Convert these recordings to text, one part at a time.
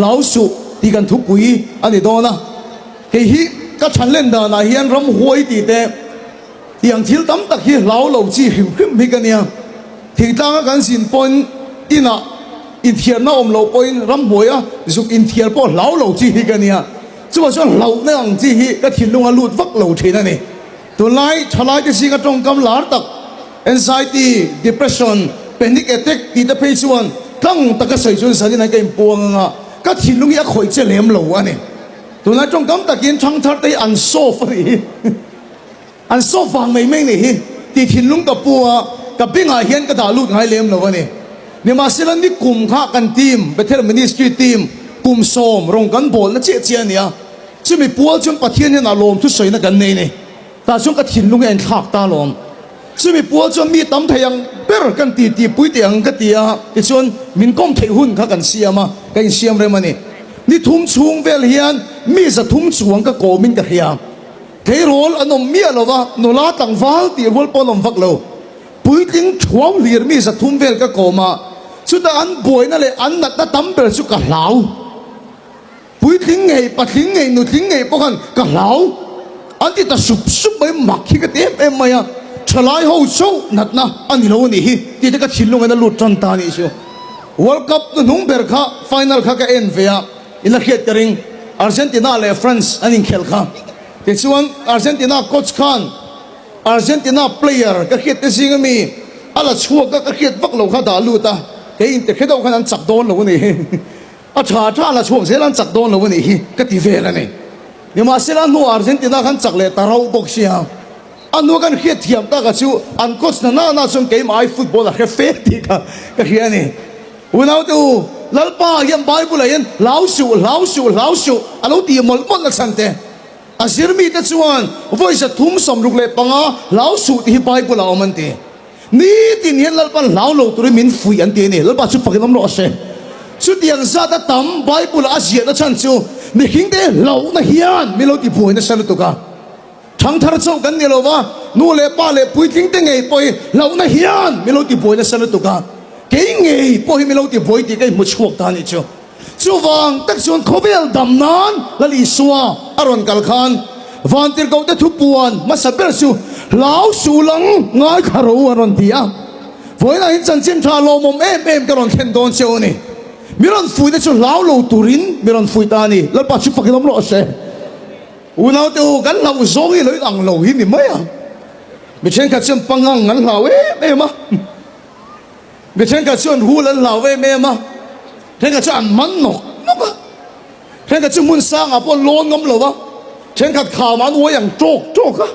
Hlau suh tih kan thupui a ni dawn a, kei hi ka thanlen danah hian ramhuai tih te tiang thil tam tak hi hlau lo chi hrim hrim hi ka nia. Thingtlanga kan zin pawhin inah inthiarna awm loh pawhin ramhuaia zuk inthiar pawh hlau lo chi hi ka nia. Chuvang chuan hlauhna ang chi hi ka thinlunga lut vak lo thin a ni. Tunlai thalaite zinga tawngkam lar tak anxiety, depression, panic attack tih te phei chuan tlang taka sawi chuan zanin an ka inpuang anga ka thinlung hi a khawih che lem lo a ni. Tunlai tawngkam takin thangthar te hi an soft a nih hi. An soft vang mai mai nih hi tih thinlung ka pu a, ka bengah hian ka dah lut ngai lem lo a ni. Nimahsela nikum kha kan team, Bethel Ministry team kum sawm rawng kan bawlna chiah chiah a ni a. Chumi pual chuan Pathian hian a lawm thusawiina kan nei a ni. Tah chuan ka thinlung hi a inthlak ta alawm. Chumi pual chuan mi tam thei ang ber kan ti tih pui teh ang ka ti a, tichuan min kawm theih hun kha kan siam a, ka insiam rem a ni. Ni thum chhung vel hian mi 300 chuang ka kawmin ka hria. Tleirawl an awm miah lo va, nula tlangval tih rual pawh an awm vak lo. Puitling thuau hlir mi 300 vel ka kawm a, chutah an buaina leh an natna tam ber chu ka hlau. Puitling ngei, patling ngei, nutling ngei pawh khan ka hlau an ti ta sup sup mai, mak hi ka ti em em mai a, thalai ho chauh natna a ni lo a nih hi tih te ka thinlung in a lut tan ta a nih chu. World Cup hnuhnung ber kha final kha ka en ve a, in la hriat ka ring, Argentina leh France an inkhelh kha. Tichuan Argentina coach khan Argentina player ka hriat te zing ami a la chhuak a, ka hriat vak lo kha dah lut a, kei inte hre deuh khan an chak dawn lo a nih hi. A tha tha la chhuak zel an chak dawn lo a nih hi ka ti vel a ni. Nimahsela a hnuah Argentina khan chak leh ta rauh bawk sia. A hnua kan hriat thiam tak a chu an coach na nana chuan keimah ai football a hre fe tih kha ka hria a ni. Unaute u, Lalpa hian Bible ah hian hlau suh, hlau suh, hlau suh a lo ti mawlh mawlh na chhan te. A zirmite chuan vawi 365 hlau suh tih hi Bible ah a awm an ti. Nitin hian Lalpan hlau lo turin min fuih an ti a ni. Lalpa chu fakin awm rawh se. Chutiang zat a tam Bible a ziahna chhan chu mihringte hlauhna hian min lo tibuai nasa lutuk a. Thangthar chauh kan ni lo va, nu leh pa leh puitlingte ngei pawh hi hlauhna hian min lo tibuai nasa lutuk a. Kei ngei pawh hi min lo tibuai tih ka inhmu chhuak ta a nih chu. Chuvang tak chuan khawvel dam nan Lal Isua a rawn kal khan Vantirhkohte thupuan hmasa ber chu hlau suh lang ngaithla ro an rawn ti a. Vawiinah hian chanchin tha lawmawm em em ka rawn thlen dawn cheu a ni. Mi rawn fuihna chu hlau lo turin mi rawn fuih ta a ni. Lalpa chu fakin awm rawh se. Unaute u, kan hlauh zawng hi lo inang lo hi ni mai a. Mi thenkhat chuan pangang an hlau em em a. Mi thenkhat chuan rul an hlau em em a, thenkhat chu an man nawk nawk a, thenkhat chu hmun sangah pawh an lawn ngam lo a, thenkhat khamah an uai ang tawk tawk a.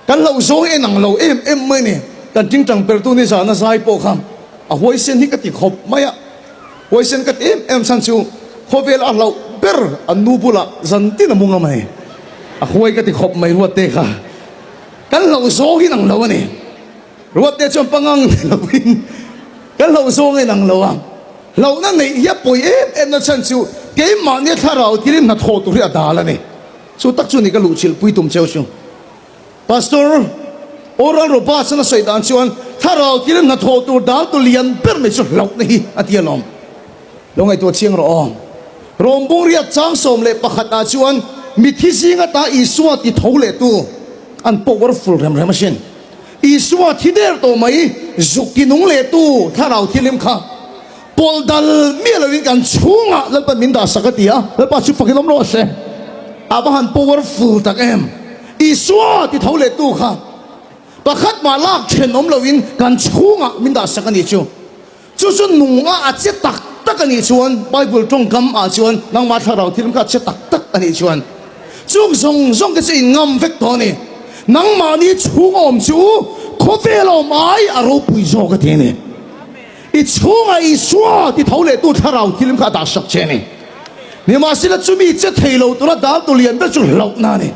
Kan hlauh zawng en ang lo em em mai ni. Kan tingtang pertu ni zahna zai pawh kha a huaisen hi ka ti khawp mai a, huaisen ka ti em em chhan chu khawvel a hlauh ber an nu bulah zan tin a mu ngam a ni. A huai ka ti khawp mai ruatte kha. Kan hlauh zawng in ang lo a ni. Ruatte chuan pangang ni lovin kan hlauh zawng a inang lo a, hlauhna neih hi a pawi em em na chhan chu keimahnia thlarau tirin hnathawh tur hi a dal a ni. Chu tak chu ni ka luhchilh pui tum cheu chu. Pastor Oral Roberts-an a sawi dan chuan thlarau tirin hnathawh tur dal tu lian ber mai chu hlauhna hi a ti alawm. Lo ngaihtuah chiang rawh aw. Rom bungriat chang 11 ah chuan mithi zing ata Isua ti tho leh tu an powerful rem rem asin. Isua thi der tawh mai zuk ti nung leh tu thlarau thilim kha pawlh dal miah loin kan chhungah Lalpan min dah sak a ti a, Lalpa chu fakin awm rawh se. A va han powerful tak em! Isua ti tho leh tu kha pakhat mah lak then awm loin kan chhungah min dah sak a nih chu. Chu chu nunga a che tak tak a nih chuan, Bible tawngkam ah chuan nangmah thlarau thil kha a che tak tak a nih chuan chung zawng zawng te chu in ngam vek tawh a ni. Nangmahni chhung awm chu khawvel awm ai a ropui zawk a ti a ni. I chhungah Isua ti tho leh tu thlarau thil kha a dah sak che a ni. Nimahsela chumi che thei lo tura dal tu lian ber chu hlauhna a ni.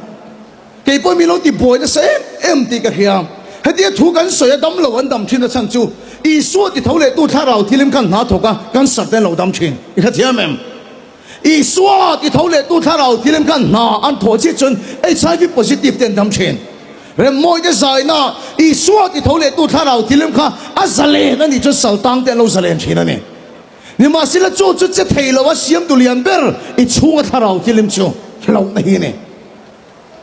Kei pawh min lo ti buai nasa em em tih ka hria. Hetia thu kan sawi a dam lo an dam thin a chhan chu Isua ti tho leh tu thlarau thilim khan hna thawk a kan sar te an lo dam thin. I hrethiam em? Isua ti tho leh tu thlarau thilim khan hna an thawh chiah chuan HIV positive te an dam thin. Remmawi te zaina Isua ti tho leh tu thlarau thilim kha a zalen a nih chuan saltang te an lo zalen thin a ni. Nimahsela chu chu che thei lo a siamtu lian ber i chhunga thlarau thilim chu hlauhna hi a ni.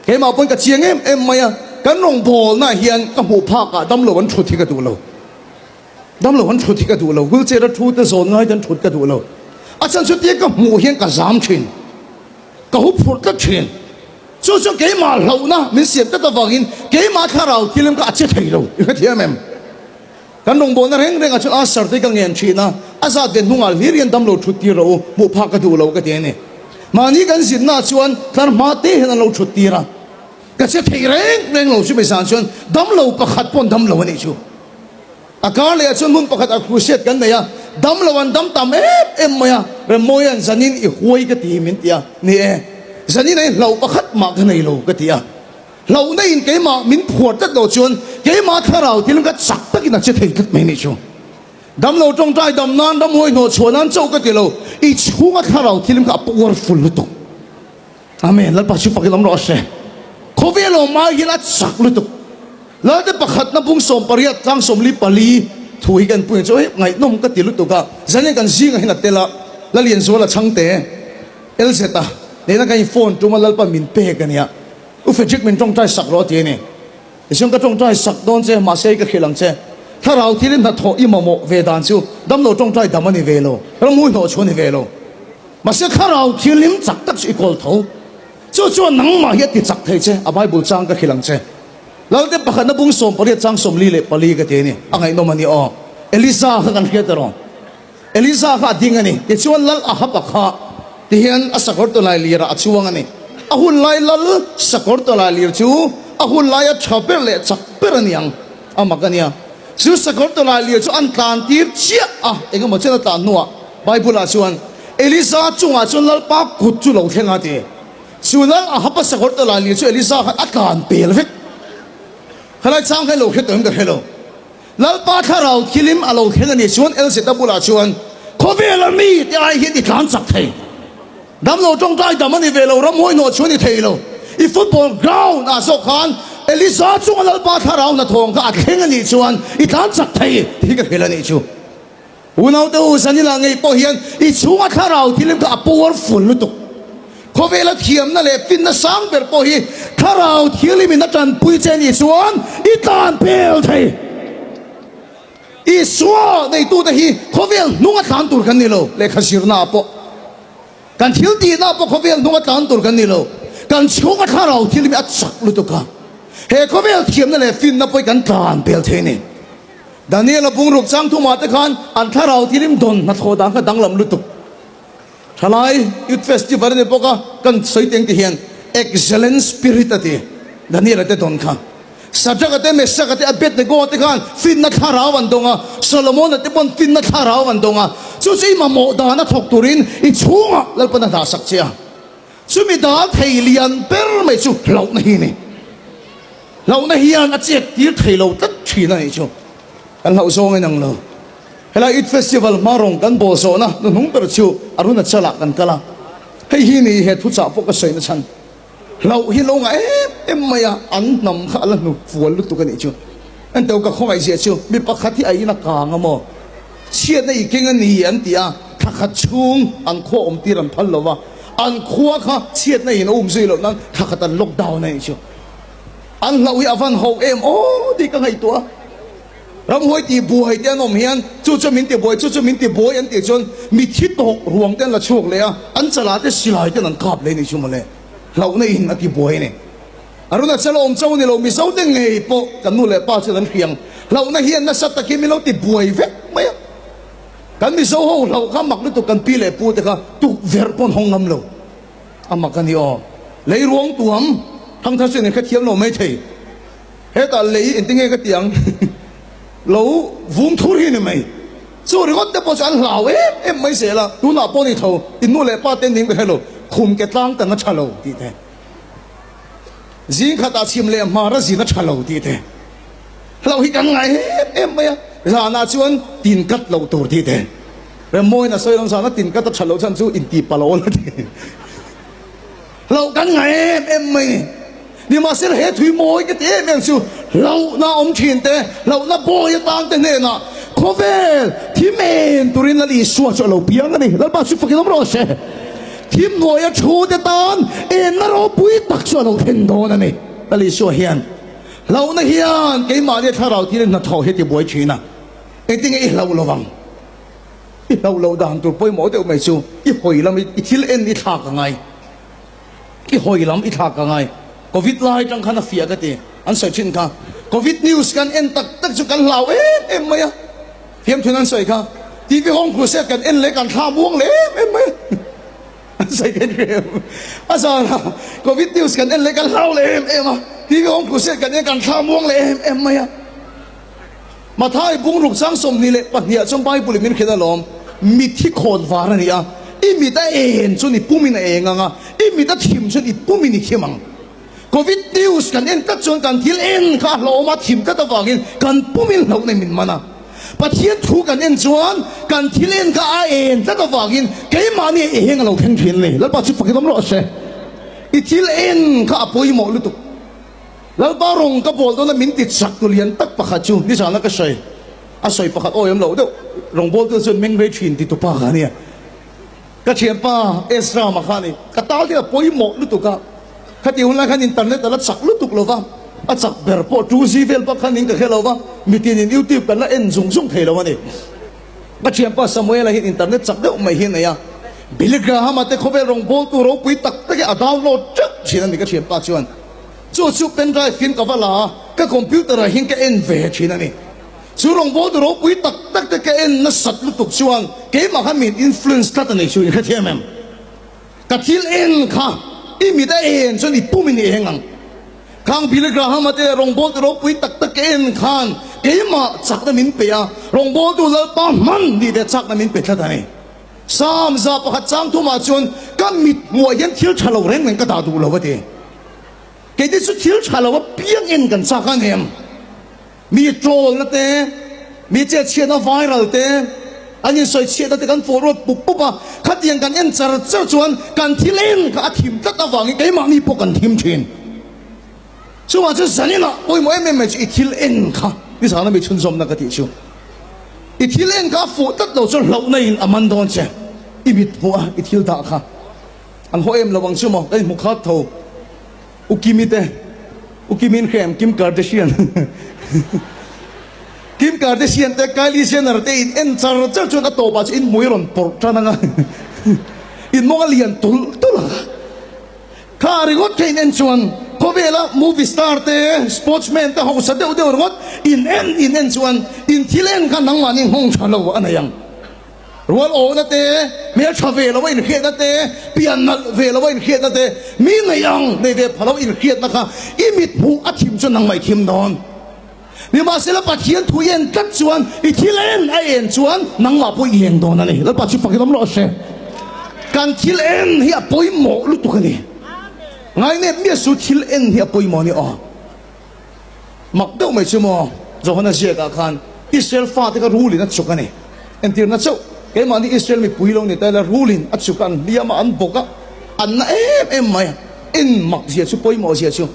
Keimah pawn ka chiang em em mai a, kan rawngbawlnaah hian ka hmuh phakah damlo an thut hi ka duh lo. Damlo an thut hi ka duh lo, wheelchair a thu te zawn ngai te an thut ka duh lo. A chhan chu tia ka hmuh hian ka zam thin, ka hu phurh tlat thin. Chu chu keimah hlauhna min siam tlat avangin keimah thlarau thilim kha a che thei lo, i hrethiam em? Kan rawngbawlna reng rengah chuan Asher te ka ngen thin a, a zat ve hnungah hlir hian damlo thut tir rawh u, hmuh phak ka duh lo ka ti a ni. Mahni kan zinnaah chuan tlar hma te hian an lo thut tir a, ka che thei reng reng lo chumi zan chuan damlo pakhat paw'n damlo a nih chu. A kar lehah chuan hmun pakhat a crusade kan nei a, damlo an dam tam em em mai a, Remmawia'n zanin i huai ka ti min ti a, ni e, zanin a i hlauh pakhat mah ka nei lo ka ti a. Hlauhna in keimah min phuar tlat loh chuan keimah thlarau thil ka chak takin a che thei tlat mai nih chu. Damlo tawngtai dam nan ramhuai hnawh chhuah nan chauh ka ti lo, i chhunga thlarau thil kha a powerful lutuk. Amen. Lalpa chu fakin awm rawh se. Khawvel awm ai hian a chak lutuk. Lalte pakhatna bung 18 tlang 44 thu hi kan pui chu hei ngaihnawm ka ti lutuk a, zanin kan zingah hian a tel a, Lalianzuala chhangte LZ a nena kan in phone tum a Lalpa min pek a nia. U Frederick min tawngtai sak rawh a ti a ni. Tichuan ka tawngtai sak dawn che, mahse ka hrilh ang che. Thlarau thil in hnathawh i mamawh ve dan chu damlo tawngtai dam a ni ve lo, ramhmui hnawh chu a ni ve lo. Mahse thlarau thianghlim chak tak chu i kawl tho. Chu chuan nangmah hi a ti chak thei che, a Bible chang ka hrilh ang che. Lalte pakhatna bung 18 chang 44 ka ti a ni. A ngaihnawm a ni aw. Elisa kha kan hriat erawh. Elisa kha a ding a ni. Tichuan Lal Ahab-a kha tihian a sakawr tawlai lirah a chuang a ni. A hun lai Lal sakawr tawlai lir chu a hun laia tha ber leh chak ber a ni ang. A mak a nia. Chu sakawr tawlai lir chu an tlan tir chiah a, eng emaw chen a tlan hnuah Bible-ah chuan Elisa chungah chuan Lalpa kut chu lo thleng a ti. Chu Lal Ahab-a sakawr tawlai lir chu Elisa khan a tlan pel vek. Khalai chang kha i lo hre tawh em ka hre lo. Lalpa thlarau thilim a lo thleng a nih chuan Elzeta bulah chuan, Khawvela mi te ai hian i tlan chak thei. Damlo tawngtai dam a ni ve lo, ramhuai hnawh chu a ni thei lo. I football ground ah zawk khan Elisa chunga Lalpa thlarau hnathawng kha a thleng a nih chuan i tlan chak thei tih hi ka hrilh a nih chu. Unaute u, Zanila ngei pawh hian i chhunga thlarau thilim kha a powerful lutuk. Khawvela thiamna leh finna sang ber pawh hi thlarau thilim in a tanpui che nih chuan i tlan pel thei. Isua neitute hi khawvel hnunga tlan tur kan ni lo, lehkha zirnaah pawh. Kan thil tihna pawh khawvel hnunga tlan tur kan ni lo. Kan chhunga thlarau thil hi a chak lutuk a, he khawvel thiamna leh finna pawh hi kan tlan pel thei a ni. Daniel-a bungruk chang thumah te khan an thlarau thilim dawn hnathawh dan kha danglam lutuk. Thalai Youth Festival a ni bawk a, kan sawi teng ti hian Excellent Spirit a ti Daniel-a te dawn kha. Shadrach-a te, Meshach-a te, Abednego-a te khan finna thlarau an dawng a, Solomon-a te pawn finna thlarau an dawng a. Chu chu i mamawh dan a thawk turin i chhungah Lalpan a hnahsak che a. Chumi dal thei lian ber mai chu hlauhna hi a ni. Hlauhna hian a chet tir thei lo tlat thin a nih chu. Kan hlauh zawng in ang lo. Helai Eid Festival hma rawng kan bawl zawhna hnuhnung ber chu Arunachal-ah kan kal a. Hei hi ni he thuchah pawh ka sawi na chhan. Hlauh hi lo ngah em em mai a, an hnam kha a la hnu fual lutuk a nih chu. Enteu ka khawngaih ziah chu mi pakhat hi a in a kang a maw? Chhiatna i keng a ni an ti a, thla khat chhung an khua awm tir an phal lo va, an khua kha chhiatna in a um zui loh nan thla khat an lockdown a nih chu. An hlauh hi a van ho em aw tih ka ngaihtuah a. Ramhuai tih buai te an awm hian chu chu min ti buai, chu chu min ti buai an tih chuan mithi tawk ruang te an la chhuak leh a, an chalah te silai ten an kap leh a nih chu mawle. Hlauhna in a ti buai a ni. Arunachal a awm chauh a ni lo, Mizo te ngei pawh kan nu leh pa chuan an hriang. Hlauhna hian nasa takin min lo ti buai vek mai a. Kan Mizo ho hlauh kha mak lutuk kan pi leh pu te kha tukverh pawh an hawng ngam lo. A mak a ni aw. Lei ruang tuam thangthar chuan in hrethiam lo mai thei. Hetah lei engti nge ka ti ang lo vum thur hi ni mai. Chu ringawt te pawh chu an hlau em em mai zel a, tunah pawh ni tho in nu leh pa te ning ka hre lo, khum ke tlang tan a tha lo tih te, zing khatah chhim leh hmar a zin a tha lo tih te, hlauh hi kan ngai em em mai a, zanah chuan tin kat loh tur tih te, Remmawiin a sawi lo zana tin kat a tha loh chhan chu intih palh a awl a ti. Hlauh kan ngai em em mai ni. Nimahsela he thui mawi ka ti em em chu hlauhna awm thin te, hlauhna bawi atang te hnenah. Khawvel thim en turin Lal Isua chu a lo piang a ni. Lalpa chu fakin awm rawh se. Thim hnuaia thu te tan enna ropui tak chu a lo thlen dawn a ni. Lal Isua hian hlauhna hian keimahnia thlarau thilin hnathawh hi a tibuai thin a. Engtinge i hlauh lo vang? I hlauh loh dan tur pawimawh deuh mai chu i hawi lam i thil en i thlak a ngai. I hawi lam i thlak a ngai. Covid lai atang khan a fiah ka ti. An sawi thin kha. Covid news kan en tak tak chu kan hlau em em mai a. Thiamthun an sawi kha. TV Home Crusade kan en leh kan thla muang leh em em mai a. An sawi kha ni em. A zan a Covid news kan en leh kan hlau leh em em a. TV Home Crusade kan en kan thla muang leh em em mai a. Mathai bungruk chang 22 ah chuan Bible in min hrilh alawm, Mit hi khawn var a ni a, i mit a en chuan i pumin a eng ang a, i mit a thim chuan i pumin i thim ang. Covid news kan en tlat chuan kan thil en kha a hlauhawm a, thim tlat avangin kan pumin hlauhna min man a. Pathian thu kan en chuan kan thil en kha a en tlat avangin keimahni a eng a lo thleng thin a ni. Lalpa chu fakin awm rawh se. I thil en kha a pawimawh lutuk. Lalpa rawng ka bawl dawna min ti chak tu lian tak pakhat chu nizana ka sawi a sawi pakhat awi awm loh deuh rawngbawltu chuan meng rei thin ti tupa kha ania ka thianpa Ezra mah kha a ni ka tal hi a pawimawh lutuk a khati hun lai khan internet a la chak lutuk lo va a chak ber pawh 2G vel bak khan in ka hre lo va mitin in youtube kan la en zung zung thei lo a ni ka thianpa Samuel-a hian internet chak deuh mai hi a nei a Billy Graham-a te khawvel rawngbawltu ropui tak tak hi a download teuh thin a ni ka thianpa chuan. Chu chu pen drive hian ka va la a, ka computer ah hian ka en ve thin a ni. Chu rawngbawltu ropui tak tak te ka en nasat lutuk chuan keimah khan min influence tlat a ni chu in hrethiam em? Ka thil en kha i mit a en chuan i pumin i eng ang. Khang Billy Graham-a te rawngbawltu ropui tak tak ka en khan keimah chakna min pe a, rawngbawltu Lalpa hman nih ve chakna min pe tlat a ni. Psalm 100 chang thumah chuan ka mit hmuah hian thil tha lo reng reng ka dah duh lo a ti. Keite chu thil tha lo apiang en kan chak a nem. Mi troll-na te, mi chetchhiatna viral te, an insawichhiatna te kan forward pup pup a, khatiang kan en char char chuan kan thil en kha a thim tlat avangin keimahni pawh kan thim thin. Chuvang chu zaninah pawimawh em em mai chu i thil en kha nizana mi chhunzawmna ka tih chu. I thil en kha a fuh tlat lo chuan hlauhna in a man dawn che. I mit hmuh a i thil dah kha. An haw em lo ang chu maw? Ka inhmu khat tho. U Kimi te, U Kimi in hria em? Kim Kardashian. Kim Kardashian te, Kylie Jenner te in en char char chuan a tawpah chu in hmui rawn pawrh tan ang a. In mawng a lian tulh tulh ang a. Kha ringawt kha in en chuan khawvela movie star te, sportsman te hausa deuh deuh ringawt in en in en chuan in thil en kha nangmahni nghawng tha lo a nei ang. Rual awhna te, hmel tha ve lo a inhriatna te, pian nalh ve lo a inhriatna te, mi nei ang nei ve pha lo inhriatna kha i mit hmuh a thim chuan nangmah i thim dawn. Nimahsela Pathian thu i en tlat chuan i thil en a en chuan nangmah pawh i eng dawn a ni. Lalpa chu fakin awm rawh se. Kan thil en hi a pawimawh lutuk a ni. Ngainep miah su thil en hi a pawimawh a ni aw. Mak deuh mai chu maw, Johana ziakah khan Israel fate kha rulin a chuk a ni. Entirna chauh, keimahni Israel mipui lo ni ta ila rulin a chuk a, an hliam a, an bawk a, an na em em mai a. En mak zia chu, pawimawh zia chu.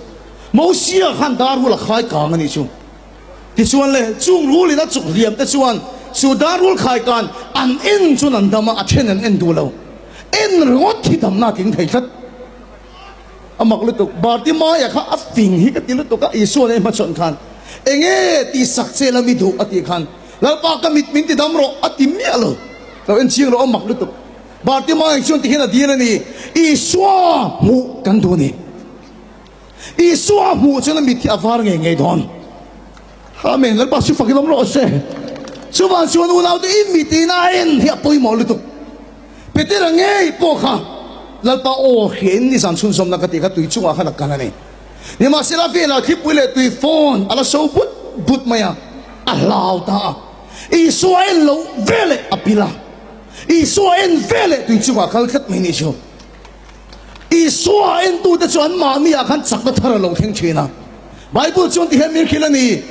Mosia khan dar rul a khai kang a nih chu. Tichuan le, chung rulin a chuk hliam te chuan chu dar rul khai kan an en chuan an dam a, a then an en duh lo. En ringawt hi damna a tling thei tlat. A mak lutuk. Bartimaia kha a fing hi ka ti lutuk a, Isua nen hmachhawn khan enge tih sak che la mi duh a tih khan Lalpa ka mit min ti dam rawh a ti miah lo. Lo en chiang rawh a mak lutuk. Bartimaia chuan ti hian a dil a ni, Isua hmuh kan duh a ni. Isua hmuh chuan a mit hi a var ngei ngei dawn. Amen. Lalpa chu fak i lawm rawh se. Chuvang chuan unaute i mit in a en hi a pawimawh lutuk. Petera ngei pawh kha Lalpa aw hriain nizan chhunzawmna ka tih kha tui chungah khan a kal a ni. Nimahsela velah thlipui leh tui fawn a la so but but mai a, a hlau ta a. Isua en loh veleh a pil a, Isua en veleh tui chungah a kal tlat mai nih chu. Isua entute chu anmahni ah khan chakna thar a lo thleng thin a. Bible chuan ti hian min hrilh a ni,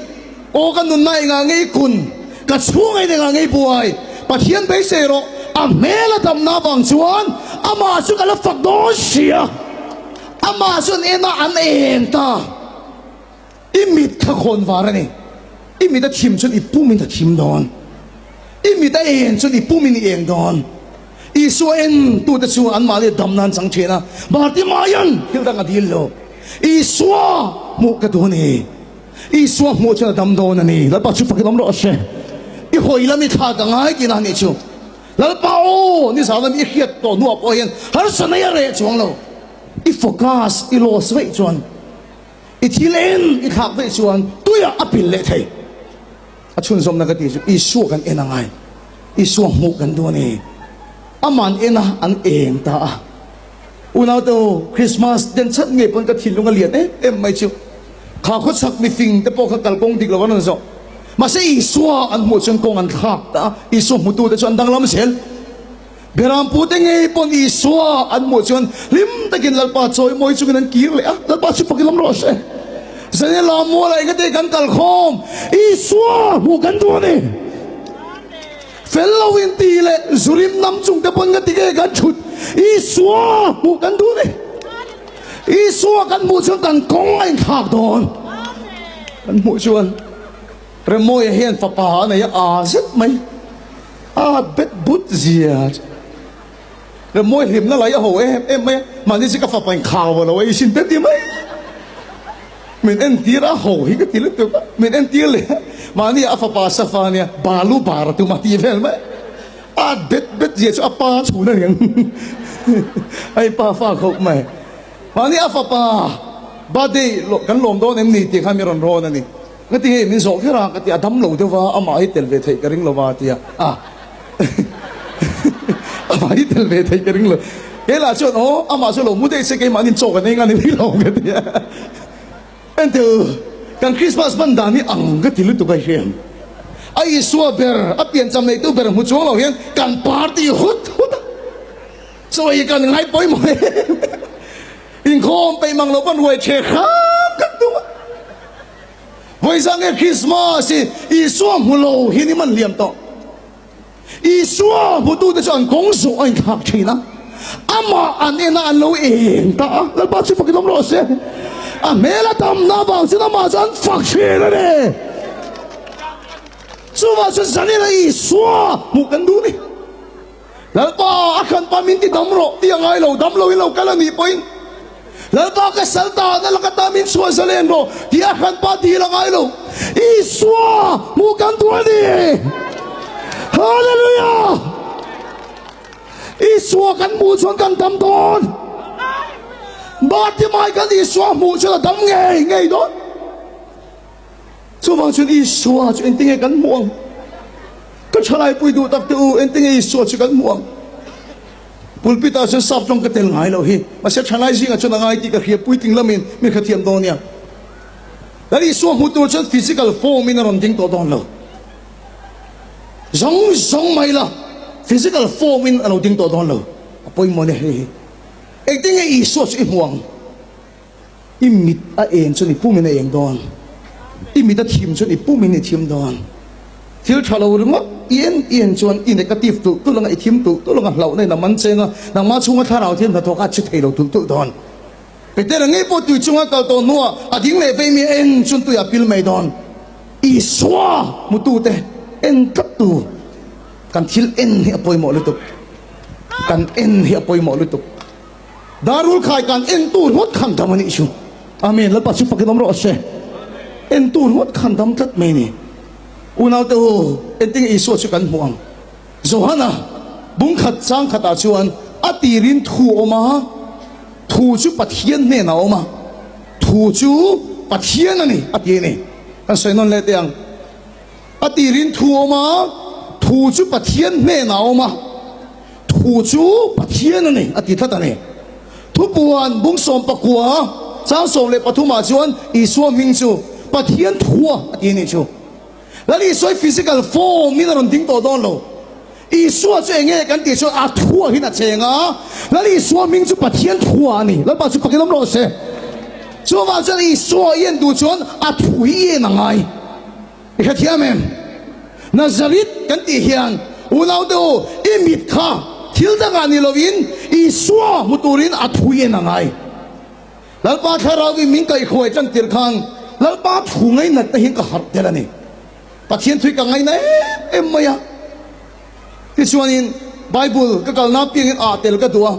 Aw ka nunna engah ngei kun, ka chhunga in engah ngei buai, Pathian beisei rawh, a hmel a damna avang chuan amah chu ka la fak dawn si a, amah chuan en a an en ta. I mit kha khawn var a ni, i mit a thim chuan i pumin a thim dawn. I mit a eng chuan i pumin i eng dawn. Isua en tute chu anmahni damna an chang thin a, Bartimaian thil dang a dil lo. Isua hmuh ka duh a ni. Isua hmuh chuan a dam dawn a ni. Lalpa chu fakin awm rawh se. I hawi lam i thlak a ngai tihna a nih chu. Lalpa aw, nizan lam i hriat tawh hnuah pawh hian harsatna i a reh chuang lo. I focus i loss veih chuan, i thil en i thlak veih chuan tuiah a pil leh thei. A chhunzawmna ka tih chu Isua kan en a ngai. Isua hmuh kan duh a ni. Aman en a, an eng ta a. Unaute u, Christmas den chhat ngei pawn ka thinlung a lian em em mai chu. Kha khawchhak mifing te pawh kha kalkawng dik lo an rawn zawh. Mahse Isua an hmuh chuan kawng an thlak ta a, Isua hmutute chu an danglam zel. Berampute ngei pawn Isua an hmuh chuan hlim takin Lalpa chawimawi chungin an kir leh a, Lalpa chu fakin awm rawh se. Zane Lammuala engate kan kal khawm, Isua hmuh kan duh a ni. Fel lo in ti leh zurim nam chung te pawn ngati nge kan thut, Isua hmuh kan duh a ni. Isua kan hmuh chuan kan kawng a inthlak dawn. Kan hmuh chuan Remawia hian fapa a nei a, aa zet mai. A bet but zia chu Remawi hlimna lai a ho em em mai a, mahni chu ka fapa in khau a lo ei sin te ti mai. Min entir a ho hi ka ti lutuk a, min entir leh a, mahni a fapa safa ania balu bar a tum a ti vel mai. A bet bet zia chu a pa chhun a niang a in pa fa khawp mai. Mahni a fapa birthday kan lawm dawn em ni tih kha mi rawn rawn a ni. Ka ti hei min zawh kher a, ka ti a dam lo deuh va, amah hi tel ve theih ka ring lo va a ti a, a amah hi tel ve theih ka ring lo. Kei lah chuan aw amah chu lo mu daih se keimahni chaw kan ei nga ni mai lo ka ti a. Entil kan Christmas hman dan hi ang ka ti lutuk a hriam. A Isua ber, a piancham neitu ber hmu chuang lo hian kan party hut hut a, chaw ei kan ngai pawimawh em em a, inkhawm peih mang lo pawn ruai ṭheh hram kan tum a. Vawiza nge Krismas hi Isua hmu lo hian i man hliam tawh. Isua hmutute chu an kawng zawh a inthlak thin a, amah an en a an lo eng ta a, Lalpa chu fakin awm rawh se. A hmel a damna avang chuan amah chu an fak thin a ni. Chuvang chuan zanina Isua hmuh kan duh ni. Lalpa, a hranpa min ti dam rawh tih a ngai lo, dam loin lo kal a nih pawhin Lalpa ka sal tahna laka ta min chhuah zalen rawh tih a hranpa dil a ngai lo. Isua hmuh kan duh a ni. Hallelujah! Isua kan hmuh chuan kan dam dawn. Bartimai kan Isua hmuh chuan a dam ngei ngei dawn. Chuvang chuan Isua chu engtinge kan hmuh ang? Ka thalaipui duh tak te u, engtinge Isua chu kan hmuh ang? Pulpit ah chuan sap tawng ka tel ngai loh hi, mahse thalai zingah chuan a ngai tih ka hria, puitling lamin mi kha thiam dawn nia. Lal Isua hmu tur chuan physical form in a rawn ding tawh dawn lo. Zawng zawng mai la, physical form in a lo ding tawh dawn lo. A pawimawh nia hei hi. Engtinge Isua chu i hmuh ang? I mit a eng chuan i pumin a eng dawn, i mit a thim chuan i pumin i thim dawn. Thil tha lo ringawt i en i en chuan i negative tulh tulh anga i thim tulh tulh anga hlauhna in a man cheng a, nangmah chhunga thlarau thiam hnathawk a che thei lo tulh tulh dawn. Petera ngei pawh tui chunga kal tawh hnuah a ding leh vei mi a en chuan tui a pil mai dawn. Isua hmutute en tlat tu kan thil en hi a pawimawh lutuk, kan en hi a pawimawh lutuk. Darul khai kan en tur ngawt khan dam a nih chu. Amen. Lalpa chu fakin awm rawh se. En tur ngawt khan dam tlat mai ni. Unaute u, entinge Isua chu kan hmuh ang? Johana bungkhat chang khatah chuan a tirin thu a awm a, thu chu Pathian hnenah a awm a, thu chu Pathian a ni a ti a ni. Kan sawi nawn leh teh ang. A tirin thu a awm a, thu chu Pathian hnenah a awm a. Thu chu Pathian a ni, a ti tlat a ni. Thupuan bung 14 chang 13 ah chuan Isua hming chu Pathian thua a ti a nih chu. Lal Isua hi physical form in a rawn ding tawh dawn lo. Isua chu enge kan tih chuan a thua hin a cheng a, Lal Isua hming chu Pathian thua a ni. Lalpa chu fakin awm rawh se. Chuvang chuan Isua i en duh chuan a thu hi i en a ngai. I hrethiam em? Nazareth kan tih hian unaute u, i mit kha thil dangah ni loin Isua hmu turin a thui en a ngai. Lalpa Thlarauin min kaihhruai tan tir khan Lalpa thu ngainatna hian ka harh tel a ni. Pathian thui ka ngaina em em mai a. Tichuanin Bible ka kalna apiangin ah tel ka duh a,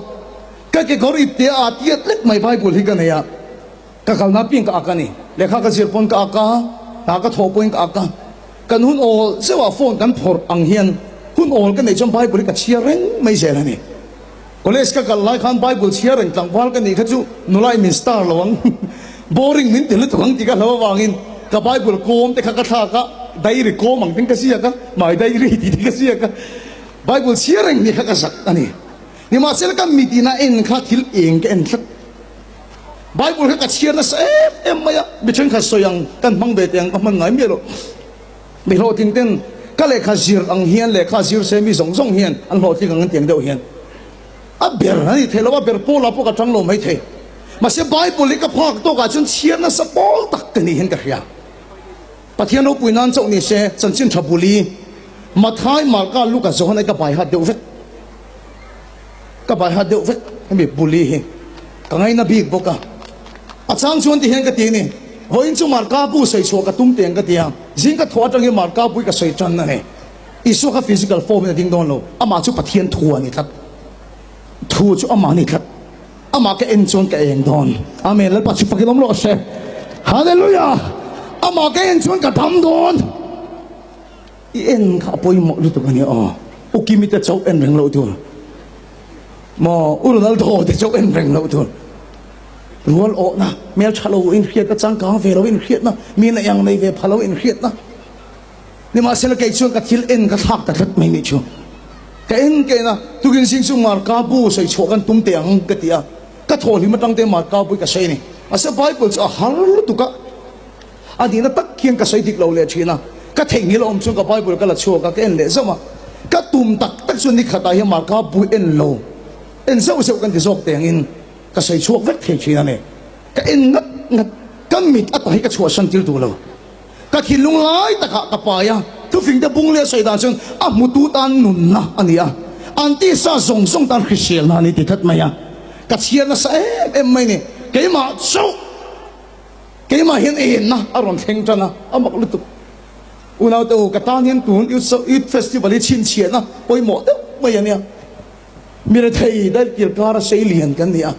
ka kekawr ipte ah tiat lek mai Bible hi ka nei a, ka kalna apiang ka ak a ni. Lehkha ka zir pawn ka ak a, hna ka thawh pawhin ka ak a. Kan hun awl zeuhah phone kan phawrh ang hian hun awl ka neih chuan Bible hi ka chhiar reng mai zel a ni. College ka kal lai khan Bible chhiar reng tlangval ka nih kha chu nula i min star lo ang, boring min ti lutuk ang tih ka hlau avangin ka Bible kawm te kha ka thlak a, diary kawm ang ten ka ziak a, my diary tih te ka ziak a, Bible chhiar reng nih kha ka zak a ni. Nimahsela ka mit ina en kha thil eng ka en tlat. Bible kha ka chhiar nasa em em mai a, mi thenkhat sawi ang kan hmang ve teh ang ka hman ngai miah lo. Mi hlawhtling ten ka lehkha zir ang hian lehkha zir se mi zawng zawng hian an hlawhtling ang an ti ang deuh hian a ber a ni thei lo a, ber pawlah pawh ka tang lo mai thei. Mahse Bible hi ka phak tawkah chuan chhiar nasa pawl tak ka nih hian ka hria. Pathian ropui nan chauh ni se chanchin tha buli Mathai, Marka, Luka, Johana hi ka bai hat deuh vek. Ka bai hat deuh vek hemi buli hi ka ngaina bik bawk a. A chang chuan ti hian ka ti a ni, Vawiin chu Marka bu sawi chhuah ka tum teng ka ti a, zing ka thawh atang hian Marka bu hi ka sawi tan a ni. Isua kha physical form in a ding dawn lo, amah chu Pathian thu a ni tlat. Thu chu amah a ni tlat. Amah ka en chuan ka eng dawn. Amen. Lalpa chu fakin awm rawh se. Hallelujah! Amah ka en chuan ka dam dawn. I en kha a pawimawh lutuk a nia aw. U Kimi te chauh en reng loh tur. Maw U Ronaldo te chauh en reng loh tur. Rual awhna, hmel tha lo inhriatna, changkang ve lo inhriatna, mi na iang nei ve pha lo inhriatna. Nimahsela kei chuan ka thil en ka thlak ta tlat mai nih chu. Ka en ka en a, tukin zing chu Marka bu sawi chhuah kan tum teh ang ka ti a. Ka thawhhlim atang te Marka bu hi ka sawi a ni. Mahse Bible chu a har lutuk a. A nihna tak hian ka sawi dik lo leh thin a, ka theihnghilh a awm chuan ka Bible ka la chhuak a, ka en leh zauh a. Ka tum tak tak chuan nikhatah hian Marka bu en lo, en zauh zauh kan ti zawk teh angin ka sawi chhuak vek thei thin a ni. Ka en ngat ngat, ka mit ata hi ka chhuahsan tir duh lo. Ka thinlung lai takah ka pai a, thufingte bung leh sawi dan chuan a hmutu tan nunna a ni a, an tisa zawng zawng tan hriselna a ni ti tlat mai a. Ka chhiar nasa em em mai ni, keimah chauh. Keimah hian enna a rawn thleng tan a, a mak lutuk. Unaute u, ka tan hian tun Youth Festival hi chhinchhiahna pawimawh deuh mai a nia. Mi rethei dailkir kara sei lian kan ni a.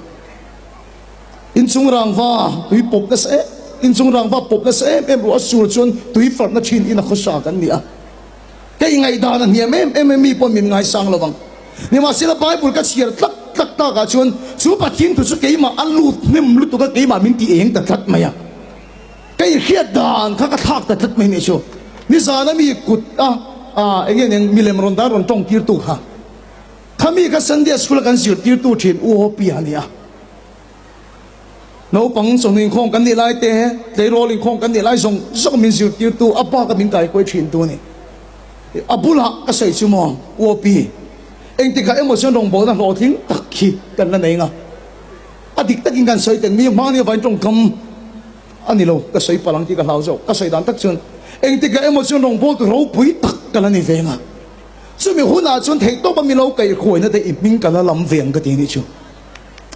Inchung rangva tui pawp nasa em, inchung rangva pawp nasa em em ruah a sur chuan tui farhna thin in a khawsa kan ni a. Ka ingaihdan a hniam em em a, mi pawh min ngaisang lo ang. Nimahsela Bible ka chhiar tlak tlak takah chuan chu Pathian thu chu keimah a lut hnem lutuk a, keimah min ti eng ta tlat mai a. Ka inhriat dan kha ka thlak ta tlat mai nih chu. Nizana mi kut a eng nge nen milem rawn dan rawn tawng tirtu kha, kha mi kha Sunday school a kan zirtirtu thin U Hopi a ni a. Naupang chawhnu inkhawm kan nih lai te, tleirawl inkhawm kan nih lai zawng zawng min zirtirtu, a baka min kaikuai thintu a ni. A bulah ka sawi chu maw, UOP, engtikah emaw chuan rawngbawlna hlawhtling tak hi kan la nei nga. A dik takin kan sawi teng mi hmani avain tawngkam a ni lo, ka sawi palh ang tih ka hlau zawk. Ka sawi dan tak chuan engtikah emaw chuan rawngbawltu ropui tak ka la ni ve nga. Chumi hunah chuan theihtawpa mi lo kaihhruaina te i hming ka la lam ve ang ka ti a nih chu.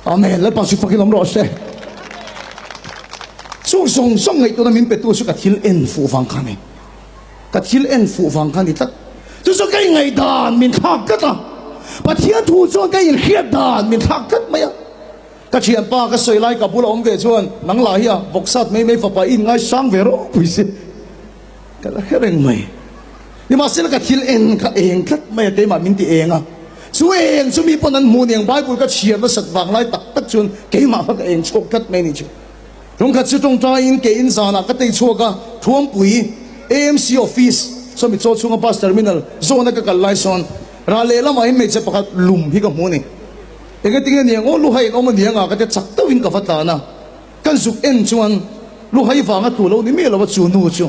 Amen. Lalpa chu fakin awm rawh se. Chung zawng zawng ngaihtuahna min petu chu ka thil en fuh vang kha ni. Ka thil en fuh vang kha ni tlat. Chu chu ka ingaihdan min thlak tlat a. Pathian thu chuan ka inhriat dan min thlak tlat mai a. Ka thianpa ka sawi lai ka bula awm ve chuan nang lah hi a vawksat mai mai fapa i inngaisang ve ropui si. Ka la hre reng mai. Nimahsela ka thil en kha eng tlat mai a, keimah min ti eng a. Chu eng chu mi pawn an hmuh niang Bible ka chhiar nasat vang lai tak tak chuan keimah kha ka eng chhuak tlat mai ni chu. Tumkhat chu tawngtaiin ke in zanah ka tei chhuak a, Thuampui AMC office sawmi chaw chhunga bus terminal zawna ka kal lai sawn ral lehlamah hian hmeichhe pakhat lum hi ka hmu a ni. Engatinge niang aw luhai in awm a niang a ka ti chak deuhin ka va tlan a. Kan zuk en chuan luhai vanga tlu lo ni miah lo a chu nu chu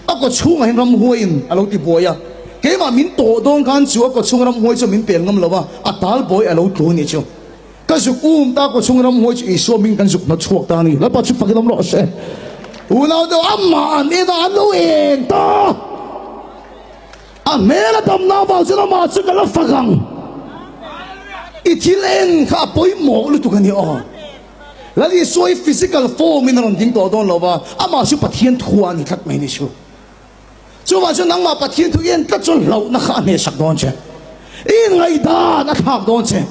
a kaw chhungah hian ramhuaiin a lo ti buai a, keimah min tawh dawn khan chu a kaw chhung ramhuai chu min pel ngam lo a, a tal buai a lo tlu a nih chu. Ka zuk um ta kaw chhung ramhuai chu Isua hming kan zuk hnawt chhuak ta a ni. Lalpa chu fakin awm rawh se. Unau deuh amah an en a, an lo eng ta. A hmel a damna avang chuan amah chu ka la fak ang. I thil en kha a pawimawh lutuk a ni aw. Lal Isua hi physical form in a rawn ding tawh dawn lo va, amah chu Pathian thu a ni tlat mai ni chu. Chuvang chuan nangmah Pathian thu i en tlat chuan hlauhna kha a hnehsak dawn che. I inngaihdan a thlak dawn che.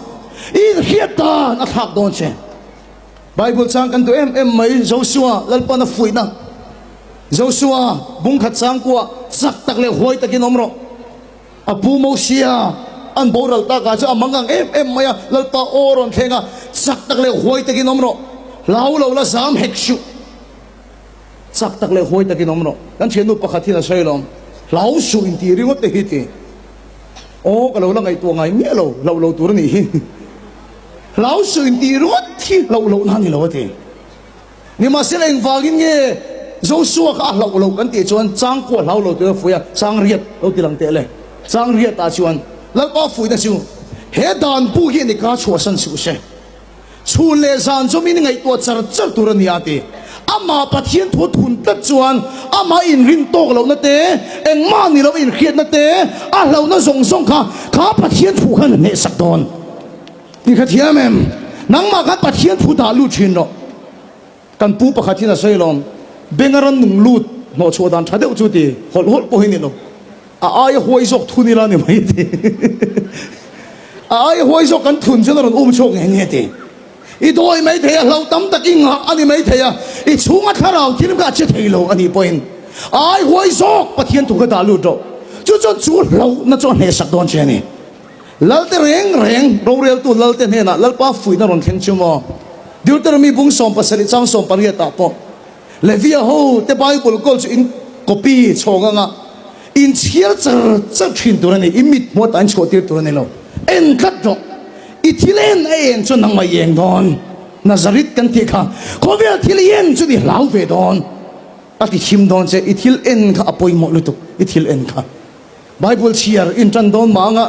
I inhriat dan a thlak dawn che. Bible chang kan duh em em mai, Joshua, Lalpan a fuihna. Joshua, bungkhat changkua, chak tak leh huai takin awm rawh. A pu Mosia an boral takah chuan a mangang em em mai a, Lalpa aw rawn thleng a, chak tak leh huai takin awm rawh, hlau lo la zam hek suh. Chak tak leh huai takin awm rawh. Kan thiannu pakhat hian a sawi lawm, hlau suh intih ringawt te hi ti. Aw ka lo la ngaihtuah ngai miah lo, hlauh lo tur a nih hi. Hlau suh intih ringawt hi hlauh lohna a ni lo a ti. Nimahsela engvangin nge Joshua kha a hlauh loh kan tih chuan changkua hlau lo tur a fuih a, chang riat lo ti lang teh le. Chang riatah chuan Lalpa fuihna chu he dan bu hian i ka chhuahsan suh se. Chhun leh zan zawmin ngaihtuah char char tur a ni a ti. Amah Pathian thu thun tlat chuan amah inrin tawk lohna te, engmah ni lo inhriatna te, a hlauhna zawng zawng kha kha Pathian thu khan a hnehsak dawn. Ti kha thiam em? Nangmah khan Pathian thu dah lut thin rawh. Kan pu pakhat hian a sawi alawm, Benga rawn nung lut hnawh chhuah dan tha deuh chu ti hawlh hawlh pawh hi ni lo. A aia huai zawk thun ila ni mai ti. A aia huai zawk kan thun chuan a rawn um chhuak nghe nghe ti. I dawi mai thei a, hlauh tam tak i ngah a ni mai thei a, i chhunga thlarau thil kha a che thei lo a nih pawhin a ai huai zawk Pathian thu kha dah lut rawh. Chu chuan chu hlauhna chu a hnehsak dawn che a ni. Lalte reng reng, roreltu Lalte hnenah Lalpa fuihna rawn thleng chu maw? Deuteronomy bung 17 chang 18 ah pawh Levia ho te Bible kawl chu in copy chhawng anga in chhiar char char thin tur a ni, i mit hmuat ah in chhuah tir tur a ni lo. En tlat rawh, i thil en a eng chuan nangmah i eng dawn. Nazareth kan tih kha khawvel thil i en chu ni hlau ve dawn. A ti thim dawn che, i thil en kha a pawimawh lutuk, i thil en kha. Bible chhiar in tan dawn mah anga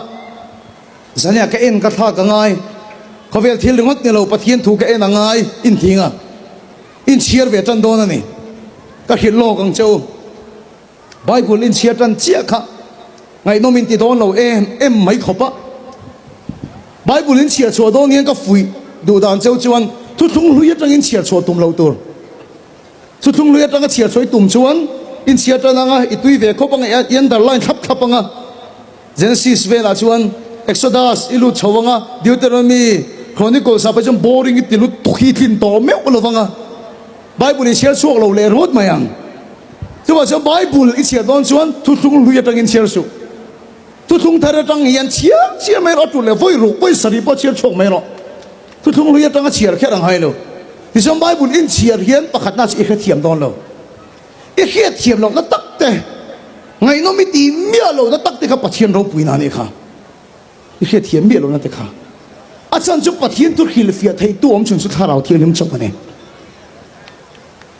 zania ka en ka thlak a ngai, khawvel thil ringawt ni lo Pathian thu ka en a ngai in thing a, in chhiar ve tan dawn a ni. Ka hrilh lawk ang che u, Bible in chhiar tan chiah kha ngaihnawm in ti dawn lo em em mai khawp a. Bible in chhiar chhuah dawn hian ka fuih duh dan cheu chuan thuthlung hlui atangin chhiar chhuah tum lo tur. Chuthlung lui atanga chhiar sawi tum chuan in chhiar tan anga i tui ve khawp anga i underline thlap thlap anga Genesis velah chuan Exodus i lut chho anga Deuteronomy, Chronicles ah pawh chuan boring i ti lut tuk hi i tlin tawh meuh lo vanga Bible i chhiar chhuak lo leh rawt mai ang. Chuvah chuan Bible i chhiar dawn chuan thuthlung lui atangin chhiar suh. Thuthlung thar atang hian chhiar chhiar mai rawh a tul leh vawi ruk vawi sarih pawh chhiar chhuak mai rawh. Thuthlung hlui atanga chhiar kher ang hai lo. Tichuan Bible in chhiar hian pakhatna chu i hrethiam dawn lo. I hriatthiam lohna tak te, ngaihnawm i tih miah lohna tak te kha Pathian ropuina a nih kha. I hriatthiam miah lohna te kha. A chhan chu Pathian thu hrilhfiah theihtu awm chhun chu Thlarau Thianghlim chauh a ni.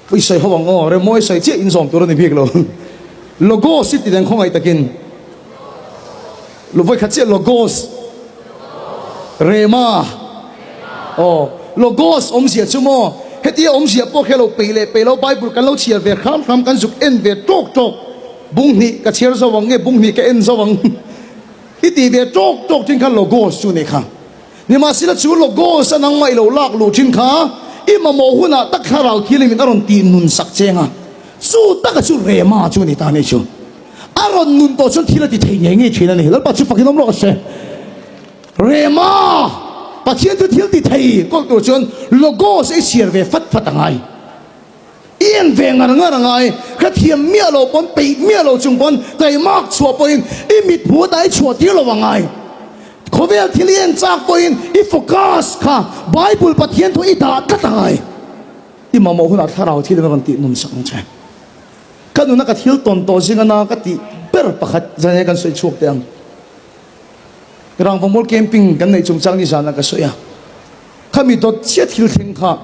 Pui sawi ho ang aw, remawi sawi chiah inzawm tur a ni bik lo. Logos i ti deng khawngaih takin. Vawi khat chiah Logos. Rema. Aw, Logos awmzia chu maw? Hetia awmzia pawh khi a lo peih leh peih lo, Bible kan lo chhiar ve hram hram, kan zuk en ve tawk tawk. Bung hnih ka chhiar zo ang nge bung hnih ka en zo ang? I ti ve tawk tawk thin kha Logos chu ni kha. Nimahsela chu Logos a nangmah i lo lak luh thin kha i mamawh hunah tak thlarau thianghlimin a rawn tih nun sak cheng a, chu taka chu Rema chu a ni ta a nih chu. A rawn nun tawh chuan thil a ti thei ngei ngei thin a ni. Lalpa chu fakin awm rawh se. Rema, Pathian chu thil ti thei kawlh tur chuan Logos i chhiar ve fat fat a ngai. I en ve ngar ngar a ngai, ka thiam miah lo pawn, peih miah lo chung pawn, taimak chhuah pawhin i mit hmu ata i chhuah tir lo a ngai. Khawvel thil i en chak pawhin i focus kha Bible Pathian thu i dah tlat a ngai. I mamawh hunah thlarau thil in a rawn tih nun sak ang che. Ka nuna ka thil tawn tawh zinga na ka tih ber pakhat zan he kan sawi chhuak teh ang. Rangvamual camping kan neih chungchang nizanah ka sawi a. Khami dawt chiah thil thleng kha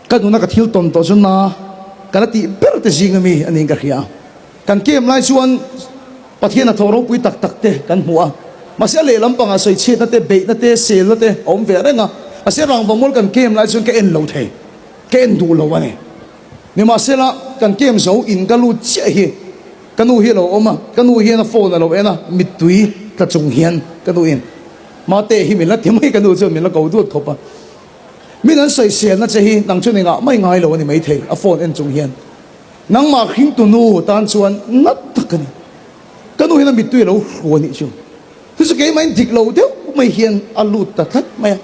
Ka nuna ka thil tawn tawh chu na ka la tih ber te zing ami a niin ka hria. Kan camp lai chuan Pathian a thaw ropui tak tak te kan hmu a, mahse a lehlam pangah sawichhiatna te, beihna te, selna te a awm ve reng a, mahse rangvamual kan camp lai chuan ka en lo thei, ka en duh lo a ni. Nimahsela kan camp zo in ka lut chiah hi ka nu hi a lo awm a, ka nu hian a phone a lo en a, mittui tla chung hian ka nu in Mate hi min la ti mai, ka nu chuan min la ko duat khawp a. Min an sawiselna che hi nang chuan engah mai ngai lo a ni maithei, a phone en chung hian. Nangmah hringtu nu tan chuan nat tak a ni. Ka nu hian a mittui a lo hru a nih chu. Chu chu keimahin dik lo deuh mai hian a lut ta tlat mai a.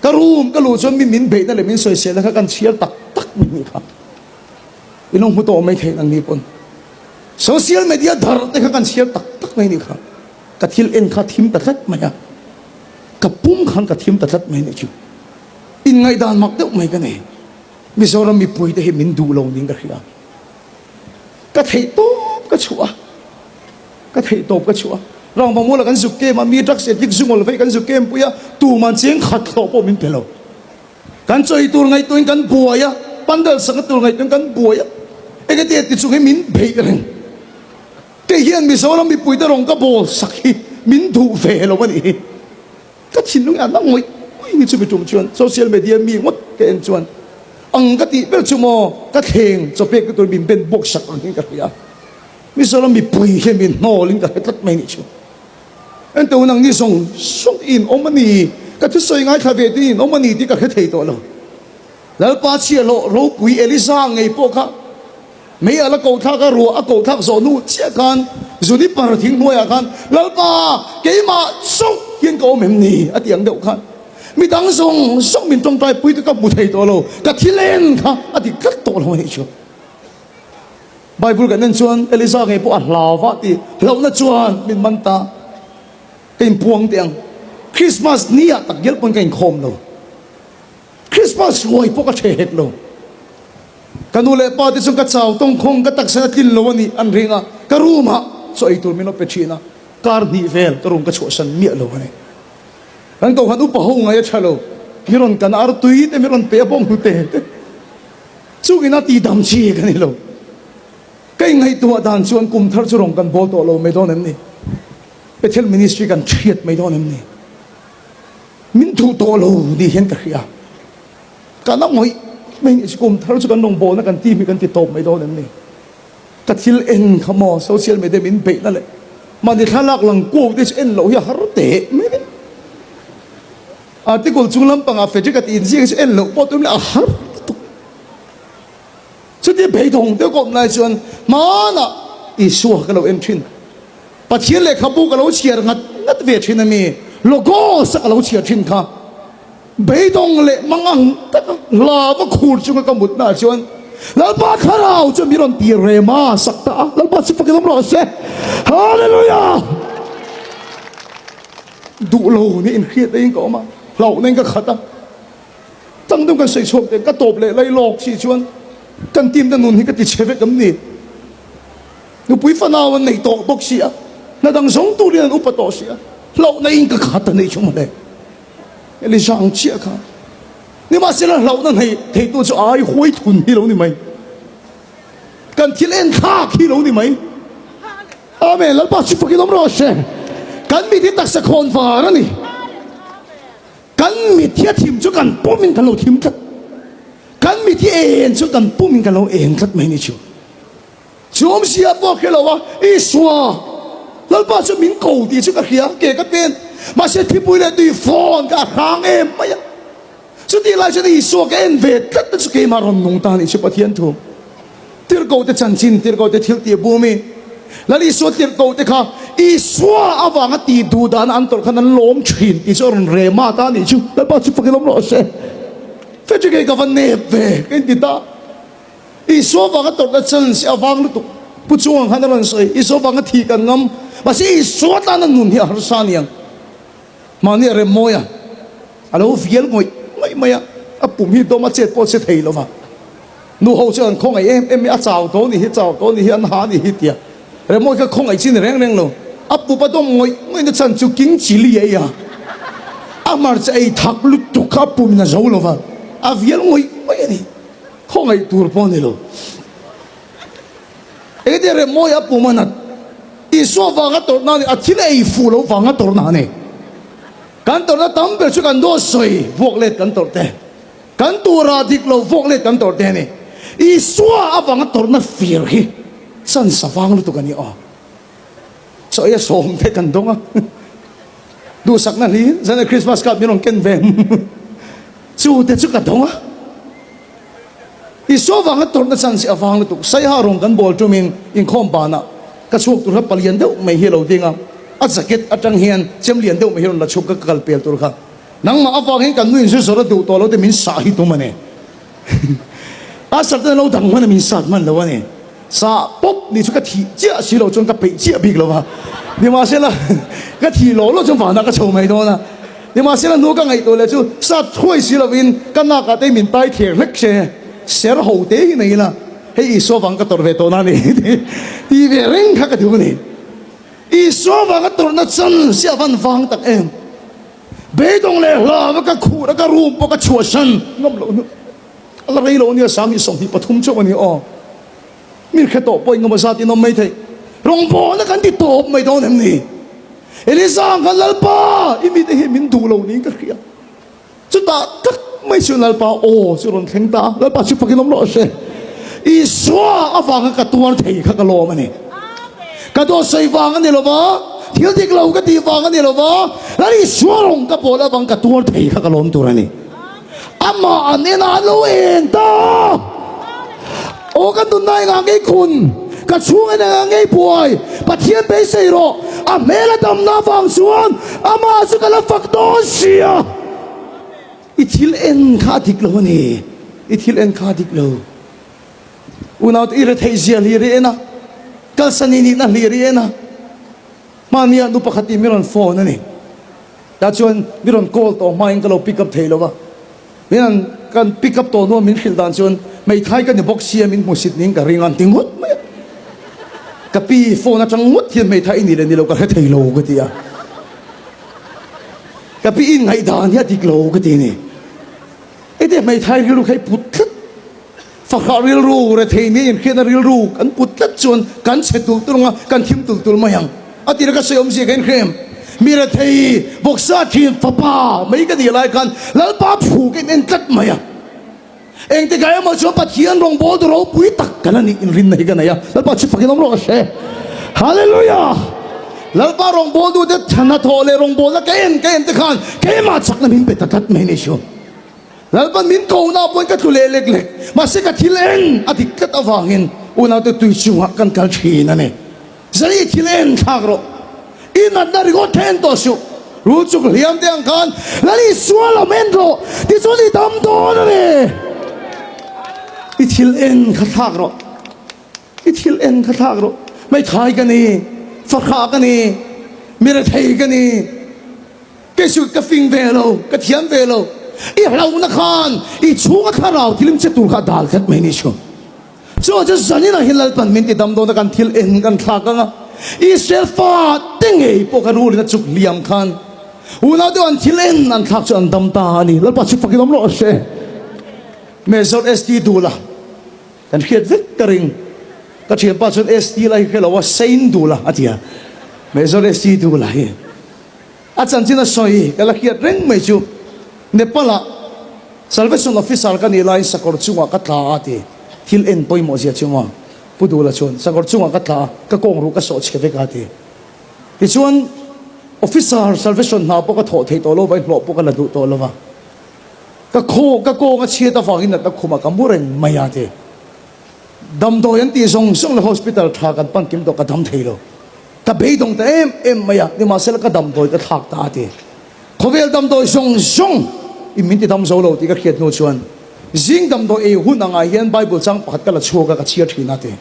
Ka room ka luh chuan mi min beihna leh min sawiselna kha kan chhiar tak tak mai nih kha. In lo hmu tawh mai theih nang ni pawn. Social media dar te kha kan chhiar tak tak mai nih kha. Ka thil en kha thim ta tlat mai a. Ka pum khan ka thim ta tlat mai nih chu. Inngaihdan mak deuh mai ka nei. Mizoram mipui te hi min duh lo niin ka hria. Ka theih tawp ka chhuah a. Ka theih tawp ka chhuah a. Rangvamuala kan zuk kem a, mi drugs addict zungawl vei kan zuk kem pui a, tuman cheng khat hlawh pawh min pe lo. Kan chawi tur ngaihtuahin kan buai a, pandal sakna tur ngaihtuahin kan buai a, engati ti chung hi min beih reng. Kei hian Mizoram mipuite rawng ka bawl sak hi min duh ve lo a nih hi. Ka thinlung hi a na ngawih ngawih ni chumi tum chuan social media mi ngawt ka en chuan ang ka tih ber chu maw ka thleng chaw pek na tur min ben bawk sak ang hian ka hria. Mizoram mipui hian min hnawl in ka hre tlat mai nih chu. Ente hun ang ni zawng zawng in awm a ni, ka thusawi ngaithla ve te in awm a ni tih ka hre thei tawh lo. Lalpa chhiahhlawh ropui Elisa ngei pawh kha Mei a la koh thlak a, ruah a koh thlak zawh hnu chiah khan Juniper thing hnuaiah khan, Lalpa, keimah chauh hian ka awm em ni? a ti ang deuh khan. Mi dang zawng zawng min tawngtai pui te ka hmu thei tawh lo, ka thi len kha a ti tlat tawh lo a nih chu. Bible kan en chuan Elisa ngei pawh a hlau va ti hlauhna chuan min man ta. Ka inpuang teh ang. Christmas ni ah tak ngial pawn ka inkhawm lo. Christmas ruai pawh ka ṭhe hek lo. Ka nu leh pa te chuan ka chau tawngkhawng ka taksa a tlin lo a nih an ring a, ka room ah chaw ei tur min lo pe thin a, kar hnih vel ka room ka chhuahsan miah lo a ni. Kan kohhran upa ho ngai a tha lo, mi rawn kan artui te mi rawn pe a bawng hnute te chungin a tihdam chi ka ni lo. Ka ingaihtuah dan chuan kum thar chu rawn kan bawl tawh lo mai dawn em ni? Bethel Ministry kan hriat mai dawn em ni? Min duh tawh lo ni hian ka hria. Ka na ngawih mai nih chu kum thar chu kan rawngbawlna kan team hi kan ti tawp mai dawn em ni? Ka thil en kha maw social media min beihna leh mahni thlalak lang kuau te chu en loh hi a har teh mai a ni. Article chung lampangah Frederick a tih inziak hi chu en loh pawh tum leh a har lutuk. Chutia beidawng deuh ka awm lai chuan hmanah Isua ka lo en thin. Pathian lehkhabu ka lo chhiar ngat ngat ve thin a mi, Logos a ka lo chhiar thin kha. Beidawng leh mangang taka hla va khur chunga ka mutnaah chuan Lalpa Thlarau chuan min rawn tir rem a, sak ta a, Lalpa chu fakin awm rawh se. Hallelujah! Duh lo nia inhriat laiin ka awm a, hlauhna in ka khat a, tang deuh kan sawi chhuak teh, ka tawp leh lai lawk si chuan kan team te nun hi ka ti chhe vek em ni? Nupui fanau an nei tawh bawk si a, hna dang zawng turin an upa tawh si a, hlauhna in ka khat a nei chu mawle. Elisa ang chiah kha. Nimahsela hlauhna hneih theitu chu ai huai thun hi lo ni mai. Kan thil en thlak hi lo ni mai. Amen. Lalpa chu fakin awm rawh se. Kan mit hi taksa khawn var a ni. Kan mit hi a thim chu kan pumin kan lo thim tlat. Kan mit hi en chu kan pumin kan lo eng tlat mai ni chu. Chu awmzia pawh hre lo a, Isua, Lalpa chu min ko tih chu ka hria, ke ka pen. Mahse thipui leh tui fawn kha a hrang em mai a. Chutih lai chuan Isua ka en ve tlat te chu keimah rawn nung ta a nih chu Pathian thu. Tirhkoh te chanchin, tirhkoh te thil tih bum i Lal Isua tirhkoh te kha Isua avanga tih duh dana an tawrh khan an lawm thin tih chu a rawn rem a ta a nih chu. Lalpa chu fakin awm rawh se. Fetri kei ka va nep ve ka inti ta. Isua vanga tawrhna chance hi a vang lutuk. Pu Chuang khan a rawn sawi, Isua vanga thi kan ngam, mahse Isua tana nun hi a harsa aniang. Mahni a rem mawi a, a lo vial ngawih ngawih mai a, a pum hi dawm a chet pawh a che thei lo va. Nu ho chuan an khawngaih em em mai, a chau tawh ni hi, chau tawh ni hi, an ha ni hi tia. Remawi kha khawngaih chi ni reng reng lo. A pup a dawm ngawih ngawih na chhan chu king chilli a ei a, a hmarcha ei thak lutuk kha a pum in a zo lo va, a vial ngawih ngawih a ni. Khawngaih tur pawh a ni lo. Engtin remawi a pum a nat? Isua vanga tawrhna a ni, a thil ei fuh lo vanga tawrhna a ni. Kan tawrhna tam ber chu kan dawt sawi vuak let kan tawrh te, kan tura dik lo vuak let kan tawrh te a ni. Isua avanga tawrhna fir hi chansa vang lutuk a ni aw. Chaw ei a sawm te kan dawng a, duhsakna hlir zan a Christmas card min rawn ken ve chu te chu ka dawng a. Isua vanga tawrhna chance hi a vang lutuk. Saiha rawng kan bawl tumin inkhawm banah ka chhuak tur kha palian deuh mai hi a lo ding a. A jacket atang hian chem lian deuh mai hi rawn la chhuk ka kal pel tur kha. Nangmah avangin kan nuin zu zawrh a duh tawh lo te min sah hi tum a ni. A sar ten a lo dang hman a min sat hman lo a ni. Sah pawp ni chu ka thih chiah si lo chuan ka peih chiah bik lo va. Nimahsela ka thih lawh lawh chuan vanah ka chho mai dawn a. Nimahsela hnu ka ngaihtuah leh chu sat thuai si lovin ka nakah te min tai thler hlek se ser ho te hi nei ila hei Isua vang ka tawrh ve tawh na a ni tih ve reng kha ka duh a ni. Isua vanga tawrhna chan si a van vang tak em? Beidawng leh hlava ka khuh a ka room pawh ka chhuahsan ngam loh hnu a la rei lo ania sang hi 23 chauh a ni aw. Min hre tawh pawh engemaw zat in awm mai thei. Rawngbawlna kan ti tawp mai dawn em ni? Elisa ang khan Lalpa i mite hi min duh lo niin ka hria. Chutah tak mai chu Lalpa aw chu rawn thleng ta a, Lalpa chu fakin awm rawh se. Isua avanga ka tuar thei kha ka lawm a ni. Ka dawt sawi vang a ni lo va, thil dik lo ka tih vang a ni lo va, Lal Isua rawng ka pawl avang ka tuar thei kha ka lawm tur a ni. Amah an enah an lo eng ta a. Aw ka nunna engah ngei khun, ka chhung en engah ngei buai, Pathian beisei rawh, a hmel a damna avang chuan amah chu ka la fak dawn sia. I thil en kha a dik lo a ni, i thil en kha a dik lo. Unaute i retheih zia hlir i en a, kalsan i nihna hlir i en a, hmania nu pakhat in mi rawn phone a ni. Tah chuan mi rawn call tawh hmain ka lo pick up thei lo va. Min an kan pick up tawh hnuah min hrilh dan chuan hmeithai ka ni bawk sia min hmusit niin ka ring a an ti ngawt mai a. Ka pi phone atang ngawt hian hmeithai i nih leh ni lo ka hre thei lo ka ti a. Ka pi inngaihdan hi a dik lo ka ti a ni. Heti hmeithai rilru kha i put tlat. Fahrah rilru, rethei nia inhriatna rilru kan put tlat chuan kan chhe tulh tulh ang a, kan thim tulh tulh mai ang. A tira ka sawi awmzia ka inhre em? Mi rethei bawksa thin fapa mai ka nih lai khan Lalpa phu ka in en tlat mai a. Engtikah emaw chuan Pathian rawngbâwl tu ropui tak ka la nih inrinna hi ka nei a. Lalpa chu fakin awm rawh ka hre. Hallelujah! Lalpa rawngbâwl tute hnathawh leh rawngbâwlna ka en ka en te khan keimah chakna min pe ta tlat mai ni chu. Lalpan min kohna pawhin ka tlu leh lek lek, mahse ka thil eng a dik tlat avangin unaute tui chungah kan kal thin a ni. Zali thil en thlak rawh, i natna ringawt kha en tawh suh, rul chuk hliam te ang khan Lal Isua lam en rawh, tichuan i dam dawn a ni. I thil en kha thlak rawh, i thil en kha thlak rawh, hmeithai ka ni, fahrah ka ni, mi rethei ka ni. Kei chu ka fing ve lo, ka thiam ve lo. I hlauhna khan i chhunga thlarau thilim che tur kha a dal tlat mai ni chu. Chu chu zaninah hian Lalpan min ti dam dawn a, kan thil en kan thlak ang a. Israel fa te ngei pawh kha rulin a chuk hliam khan unau deuh an thil en an thlak chu an dam ta a ni. Lalpa chu fakin awm rawh se. Major ST Dula kan hriat vek ka ring. Ka thianpa chuan ST la hi hre lo a, Saint Dula a ti a. Major ST Dula hi. A chanchin a sawi ka la hriat reng mai chu Nepal-ah Salvation Officer ka nih laiin sakawr chungah ka tla a ti. Thil en pawimawh zia chu maw? Pu Dula chuan sakawr chungah ka tla a, ka kawng ruh ka sawh chhe vek a ti. Tichuan Officer Salvation hna pawh ka thawh theih tawh lo va, hlawh pawh ka la duh tawh lo va. Ka khaw ka kawng a chhiat avangin natna khumah ka mu reng mai a ti. Damdawi an tih zawng zawng leh hospital tha kan pan kim tawh ka dam thei lo. Ka beidawng ta em em mai a, nimahsela ka damdawi ka thlak ta a ti. Khawvel damdawi zawng zawng in min ti dam zo lo tih ka hriat hnu chuan zing damdawi ei hun angah hian Bible chang pakhat ka la chhuak a ka chhiar thin a ti.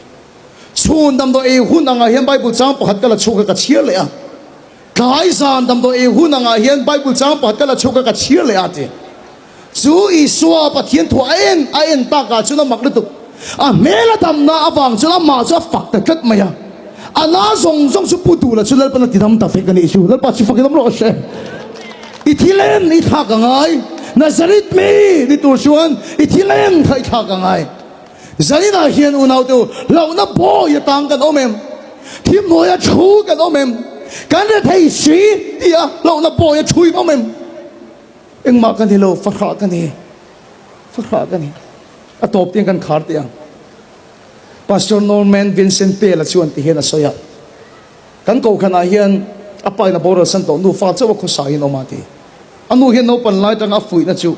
Chhun damdawi ei hun angah hian Bible chang pakhat ka la chhuak a ka chhiar leh a. Tlai zan damdawi ei hun angah hian Bible chang pakhat ka la chhuak a ka chhiar leh a ti. Chu Isua Pathian thu a en a en takah chuan a mak lutuk. A hmel a damna avang chuan amah chu a fak ta tlat mai a. A na zawng zawng chu Pu Dula chu Lalpan a ti dam ta vek a nih chu. Lalpa chu fakin awm rawh se. I thil en i thlak a ngai. Nazareth mi ni tur chuan i thil en kha i thlak a ngai. Zaninah hian unaute u, hlauhna bawi atang kan awm em? Thimhnuaia thu kan awm em? Kan rethei si tia hlauhna bawia thu in awm em? Engmah ka ni lo, fahrah ka ni, fahrah ka ni. A tawp tiang kan khar teh ang. Pastor Norman Vincent Peale chuan ti hian a sawi a, Kan kohhranah hian a pa in a boral san tawh nufa chauh a khawsa in awm a ti. A nu hian naupan lai tanga a fuihna chu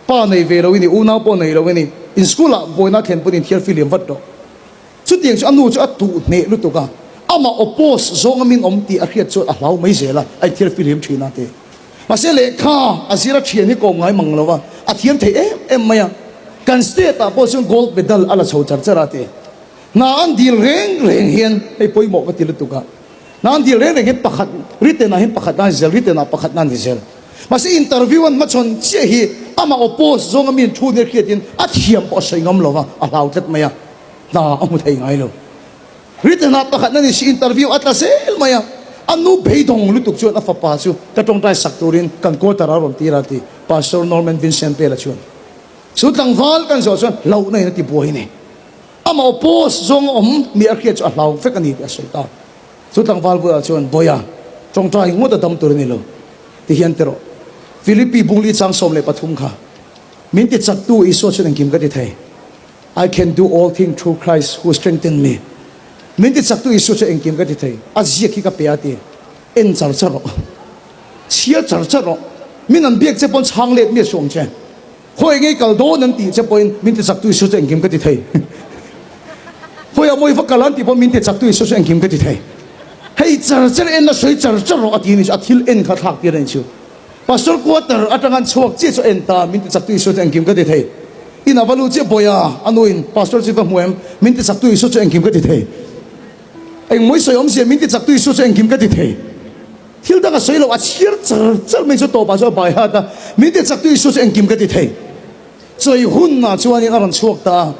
pa nei ve lo i ni, unau pawh nei lo i ni, in school ah buaina a thlen pawn inthiar filiam vat rawh. Chutiang chu a nu chu a tuh hneh lutuk a. Amah oppose zawnga min awm tih a hriat chuan a hlau mai zel a, a inthiar fihlim thin a ti. Mahse lehkha a zir a thian hi kawm ngai mang lo a, a thiam thei em em mai a. Kan state ah pawh chuan gold medal a la chho char char a ti. Hna an dil reng reng hian hei pawimawh ka ti lutuk a, hna an dil reng reng hian pakhat written ah hian pakhat na a ni zel, written ah pakhat na a ni zel. Mahse interview an hmachhawn chiah hi amah oppose zawnga mi an thu nia hriatin a thiam pawh a sawi ngam lo va, a hlau tlat mai a, hna a hmu thei ngai lo. Written ah pakhat na ni si interview a tla zel mai a, a nu beidawng lutuk chuan a fapa chu ka tawngtai sak turin kan quarter ah a rawn tir a ti Pastor Norman Vincent Pela chuan. Chu tlangval kan zawh chuan hlauhna in a ti buai a ni. Amah oppose zawng a awm ni a hriat chu a hlau vek a ni tih a sawi ta. Chu tlangval bulah chuan Bawiha tawngtai ngawt a dam tur a ni lo ti hian ti rawh. Philippi bungli chang 13 kha min ti chaktu Isua chuan engkim ka ti thei. I can do all thing through Christ who strengthen me. Min ti chaktu Isua chu engkim ka ti thei. A ziak hi ka pe a ti. En char char rawh. Chhiar char char rawh. Min an biak che pawn chhang let mi a suang che. Khawi ngei kal dawn an tih che pawhin min ti chaktu Isua chu engkim ka ti thei. Khawi a mawi va kal an tih pawn min ti chaktu Isua chu engkim ka ti thei. Hei char char en la sawi char char rawh a ti a ni chu. A thil en kha thlak tir a ni chu. Pastor quarter atanga an chhuak chiah chu en ta, min ti chaktu Isua chu engkim ka ti thei. In a va lut chiah bawi a, a nu in Pastor chu va hmu em, min ti chaktu Isua chu engkim ka ti thei. Engmawi sawi awmzia min ti chaktu Isua chu engkim ka ti thei. Thil dang a sawi lo, a chhiar char char mai chu tawpah chu a bai hat a, min ti chaktu Isua chu engkim ka ti thei. Chawi hunah chuanin a rawn chhuak ta a.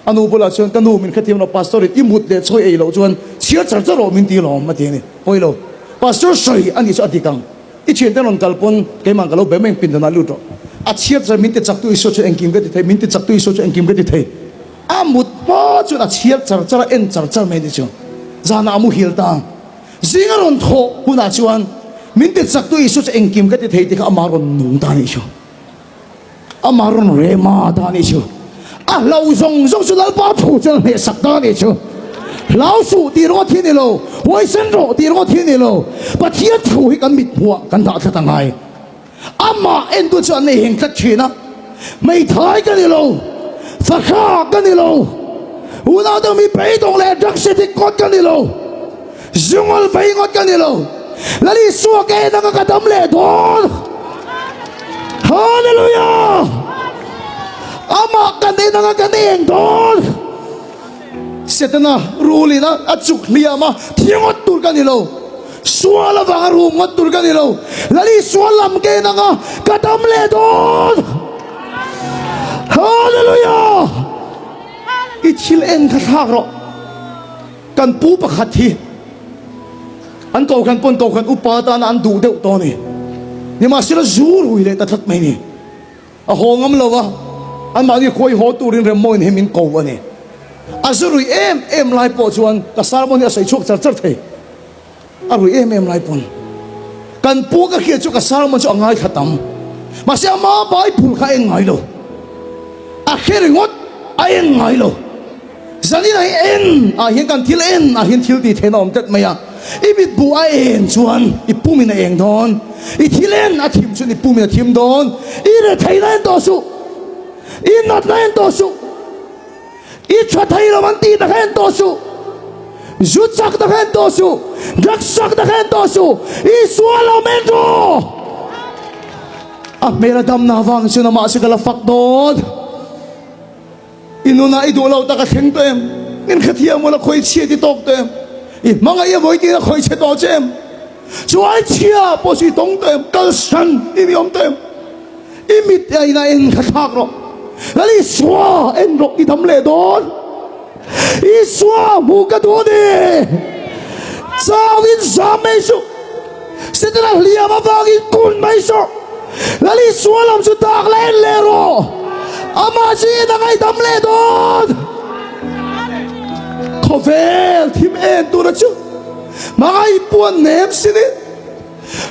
A nu bulah chuan, Ka nu, min hrethiam lo, Pastor in i mut leh chawi ei loh chuan chhiar char char rawh min ti lawm, a ti a ni. Pawi lo, Pastor sawi a nih chu a dik ang. I thiante rawn kal pawn keimah ka lo be mai pindan ah lut rawh. A chhiar char min ti chaktu Isua chu engkim ka ti thei, min ti chaktu Isua chu engkim ka ti thei. A mut hma chuan a chhiar char char a, en char char mai a ni chu. Zanah a muhil ta ang. Zing a rawn thawh hunah chuan min ti chaktu Isua chu engkim ka ti thei tih kha amah rawn nung ta a nih chu. Amah rawn rema ta a nih chu. A hlo zawng zawng chu Lalpa thu chuan a hnehsak ta a nih chu. Hlau suh tih ringawt hi a ni lo, huaisen rawh tih ringawt hi a ni lo. Pathian thu hi kan mithmuah kan dah tlat a ngai. Amah entu chu an nei heng tlat thin a. Hmeithai ka ni lo, fahrah ka ni lo, unau dang mi beidawng leh drugs addict ngawt ka ni lo. Zungawl vei ngawt ka ni lo. Lal Isua ka en anga ka dam leh dawn. Hallelujah! Amah kan en anga kan eng dawn. Setana rulin a a chuk hliam a, thi ngawt tur ka ni lo. Sual avanga rum ngawt tur ka ni lo. Lal Isua lam ka en anga ka dam leh dawn. Hallelujah! I thil en kha thlak rawh. Kan pu pakhat hi an kohhran pawn kohhran upa atana an duh deuh tawh a ni. Nimahsela zu rui leh ta tlat mai ni. A haw ngam lo a, anmahni khuai haw turin Remmawiin hi min ko a ni. A zu rui em em lai pawh chuan ka sermon hi a sawi chhuak char char thei. A rui em em lai pawn kan pu ka hriat chu ka sermon chu a ngaithla tam. Mahse ama Bible kha a eng ngai lo. A hre ringawt a eng ngai lo. Zanin ah hi en ah hian kan thil en ah hian thil tih theihna a awm tlat mai a. I mitbu a en chuan i pumin a eng dawn. I thil en a thim chuan i pumin a thim dawn. I retheihna en tawh suh. I natna en tawh suh. I tha thei lo an tih na kha en tawh suh. Zu chak na kha en tawh suh. Drugs chak na kha en tawh suh. Isua lo men rawh. A hmel a damna avang chuan amah chu ka la fak dawn. I nunah i duh lo tak a thleng tawh em? Min hrethiam ula khawi chhia ti tawk tawh em? I hmangaih a vawi tiin a khawi chhe tawh che em? Chu ai chhia pawh chu i tawng tawh em? Kalsan i ni awm tawh em? I mit a ina en kha thlak rawh. Lal Isua en rawh i dam leh dawn. Isua hmuh ka duh a ni. Chauin zam mai suh. Setana hliam avangin kun mai suh. Lal Isua lam chu dak la en leh rawh. Amah chu in a ngaihdam leh dawn. Khawvel thim en tura chu hmangaih puan nem sinin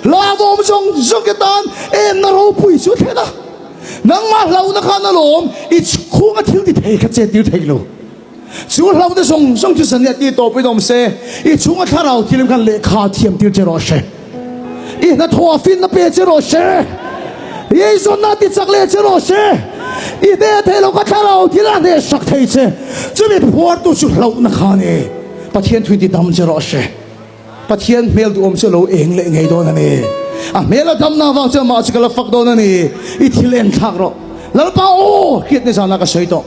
hlauhawm zawng zawng te tan enna ropui chu a thlen a. Nangmah hlauhna khan alawm i chhunga thil ti thei kha chet tir thei lo. Chu hlauhna zawng zawng chu zan leh ti tawpin awm se, i chhunga thlarau thilim khan lehkha thiam tir che rawh se. I hnathawh a finna pe che rawh se. I eizawnna ti chak leh che rawh se. I hneh theih loh kha thlarau thil a hneh sak thei che. Chumi phuartu chu hlauhna kha a ni. Pathian thuin ti dam che rawh se. Pathian hmel duhawm chu a lo eng leh ngei dawn a ni. A hmel a damna avang chuan amah chu ka la fak dawn a ni. I thil en thlak rawh. Lalpa aw! Hriatna zana ka sawi tawh.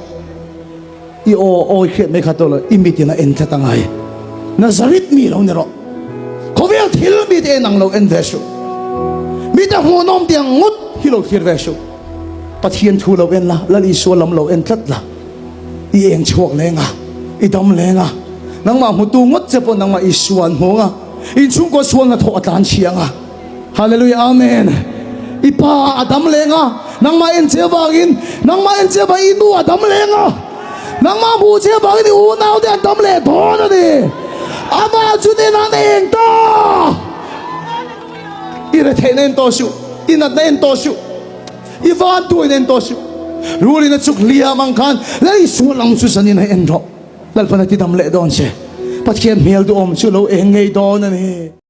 I aw awi hriat mai kha tawh lo, i mitin a en tlat a ngai. Nazareth mi lo ni rawh. Khawvel thil mite en ang lo en ve suh. Mite hmuhnawm tih ang ngawt hi lo thlir ve suh. Pathian thu lo en la, Lal Isua lam lo en tlat la. I eng chhuak leng a, i dam leng a, nangmah hmutu ngawt che pawh nangmah Isua an hmu ang a, inchhungkaw sual hnathawh a tlan chhia ang a. Hallelujah Amen. I pa a dam leng a, nangmah en che avangin, nangmah en che avangin i nu a dam leng a, nangmah hmuh che avangin i unau te an dam leh dawn a ni. Amah chu nen an eng ta. I retheihna en tawh suh, i natna en tawh suh. I van tuin en tawh suh. Rulin a chuk hliam ang khan Lal Isua lam chu zanin a en rawh. Lalpan a ti dam leh dawn che. Pathian hmel duhawm chu lo eng ngei dawn a ni.